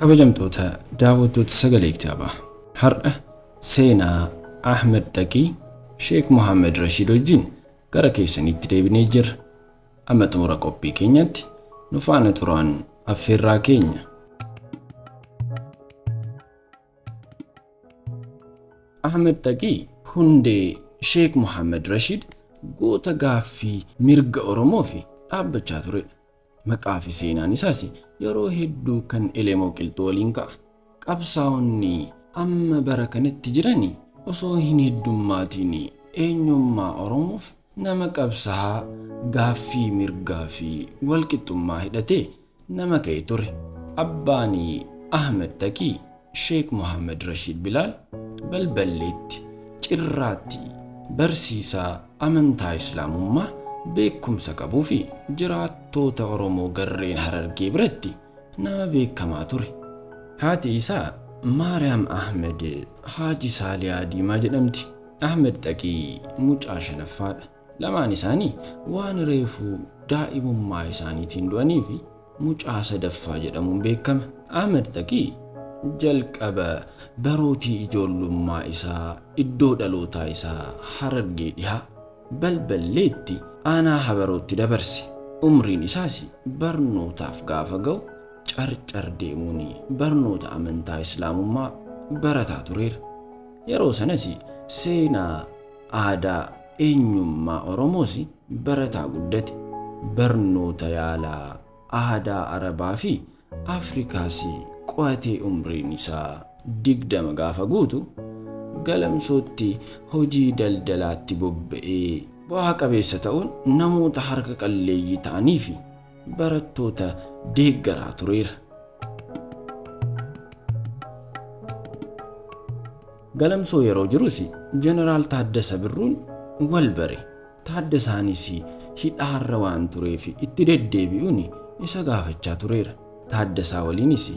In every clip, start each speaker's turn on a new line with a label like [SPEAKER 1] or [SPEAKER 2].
[SPEAKER 1] Kabajamtoota daawwattoota Sagalee Kitaabaa, har'a seenaa Ahmed Taqii Sheek Muhammad Rashiid wajjin gara keessanitti deebinee jirra. Amma xumura qophii keenyatti nu faana turaan affeerraa keenya. Ahmed Taqii hundee Sheek Muhammad Rashiid goota gaaffii mirga Oromoo fi dhaabbachaa turedha. Maqaa fi seenaan isaas yeroo hedduu kan Elemoo Qilxuu waliin ka'a. Qabsaa'onni amma bara kanatti jiran osoo hin heddummaatiin eenyummaa Oromoof nama qabsaa'aa gaaffii mirgaa fi walqixxummaa hidhatee nama ka'e ture. Abbaan Ahmed Taqii Sheek Muhammad Rashiid Bilaal Balballeetti Cirraatti barsiisaa amantaa Islaamummaa beekumsa qabuu fi jiraattoota Oromoo garreen Harargee biratti nama beekamaa ture. Haati isaa Maariyaam Ahmed Haaji Saaliyaa Diimaa jedhamti. Ahmed Taqii mucaa shanaffaadha. Lamaan isaanii waan reefuu daa'imummaa isaaniitiin du'anii fi mucaa sadaffaa jedhamuun beekama. Ahmed Taqii jalqaba barootii ijoollummaa isaa iddoo dhalootaa isaa Harargee dhihaa Balballeetti aanaa Habarootti dabarse. Umriin isaas barnootaaf gaafa ga'u Carcar deemuun barnoota amantaa Islaamummaa barataa tureera. Yeroo sanas seenaa, aadaa, eenyummaa Oromoos barataa guddate. Barnoota yaalaa aadaa Arabaa fi Afrikaas qo'atee umriin isaa 20 gaafa guutu Galamsootti hojii daldalaatti bobba'ee bu'aa qabeessa ta'uun namoota harka qalleeyyii ta'anii fi barattoota deeggaraa tureera. Galamsoo yeroo jirus Jeneraal Taaddasa Birruun wal bare. Taaddasaanis hidhaarra waan tureef itti deddeebi'uun isa gaafachaa tureera. Taaddasaa waliinis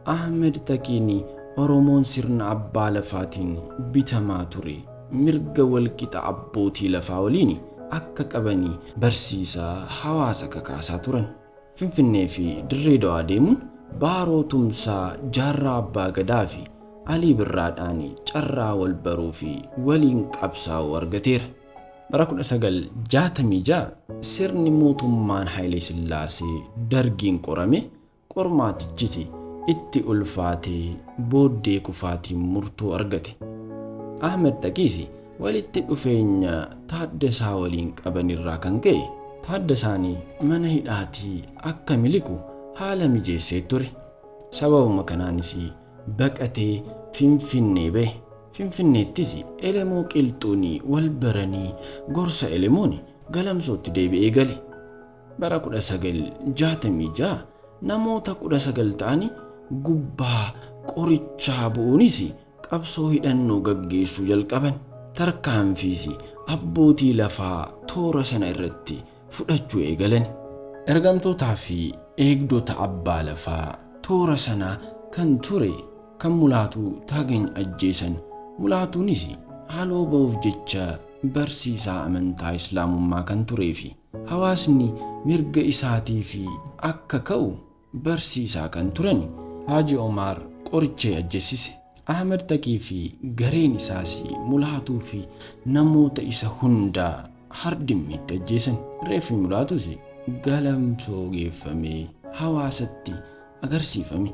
[SPEAKER 1] Ahmed Taqiin Oromoon sirna abbaa lafaatiin bitamaa ture mirga walqixa abbootii lafaa waliin akka qabanii barsiisaa hawaasa kakaasaa turan. Finfinnee fi Dirree Dawaa deemuun Baaroo Tumsaa Jaarraa Abbaa Gadaa fi Alii Birraadhaan carraa wal baruu fi waliin qabsaa'uu argateera. Bara 1966 sirni mootummaan Haayile Sillaasee Dargiin qorame qormaatichis itti ulfaatee booddee kufaatiin murtoo argate. Ahmed Taqiis walitti dhufeenya Taaddasaa waliin qabanirraa kan ka'e Taaddasaan mana hidhaatii akka miliqu haala mijeessee ture. Sababuma kanaanis baqatee Finfinnee bahe. Finfinneettis Elemoo Qilxuun wal baranii gorsa Elemoon Galamsootti deebi'ee gale. Bara 1966 namoota 19 ta'anii gubbaa qorichaa bu'uunis qabsoo hidhannoo gaggeessuu jalqaban. Tarkaanfiis abbootii lafaa toora sana irratti fudhachuu eegalan. Ergamtootaa fi eegdota abbaa lafaa toora sanaa kan ture kan Mulaatuu Taagany ajjeesan. Mulaatuunis haaloo ba'uuf jecha barsiisaa amantaa Islaamummaa kan turee fi hawaasni mirga isaatiif akka ka'u barsiisaa kan turan Haaji Omaar Qorichee ajjeessise. Ahmad Taqii fi gareen isaas Mulaatuu fi namoota isa hundaa Hardimmiitti ajjeesan. Reeffi Mulaatuus Galamsoo geeffamee hawaasatti agarsiifame.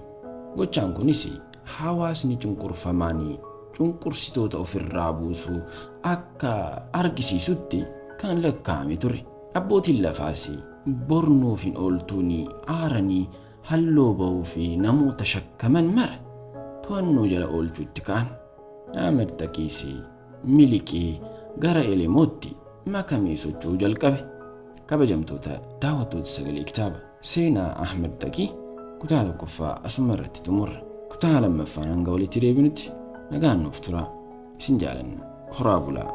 [SPEAKER 1] Gochaan kunis hawaasni cunqurfamaan cunqursitoota ofirraa buusuu akka argisiisutti kan lakkaa'ame ture. Abbootiin lafaas bor nuuf hin ooltuun aaranii halloo ba'uu fi namoota shakkaman mara to'annoo jala oolchuutti ka'an. Ahmed Taqiis miliqee gara Elemootti makamee socho'uu jalqabe. Kabajamtoota daawwattoota Sagalee Kitaaba Seenaa Ahmed Taqii kutaa tokkoffaa asuma irratti xumurra. Kutaa lammaffaan hanga walitti deebinutti nagaan nuuf turaa. Isin jaalanna. Horaa bulaa.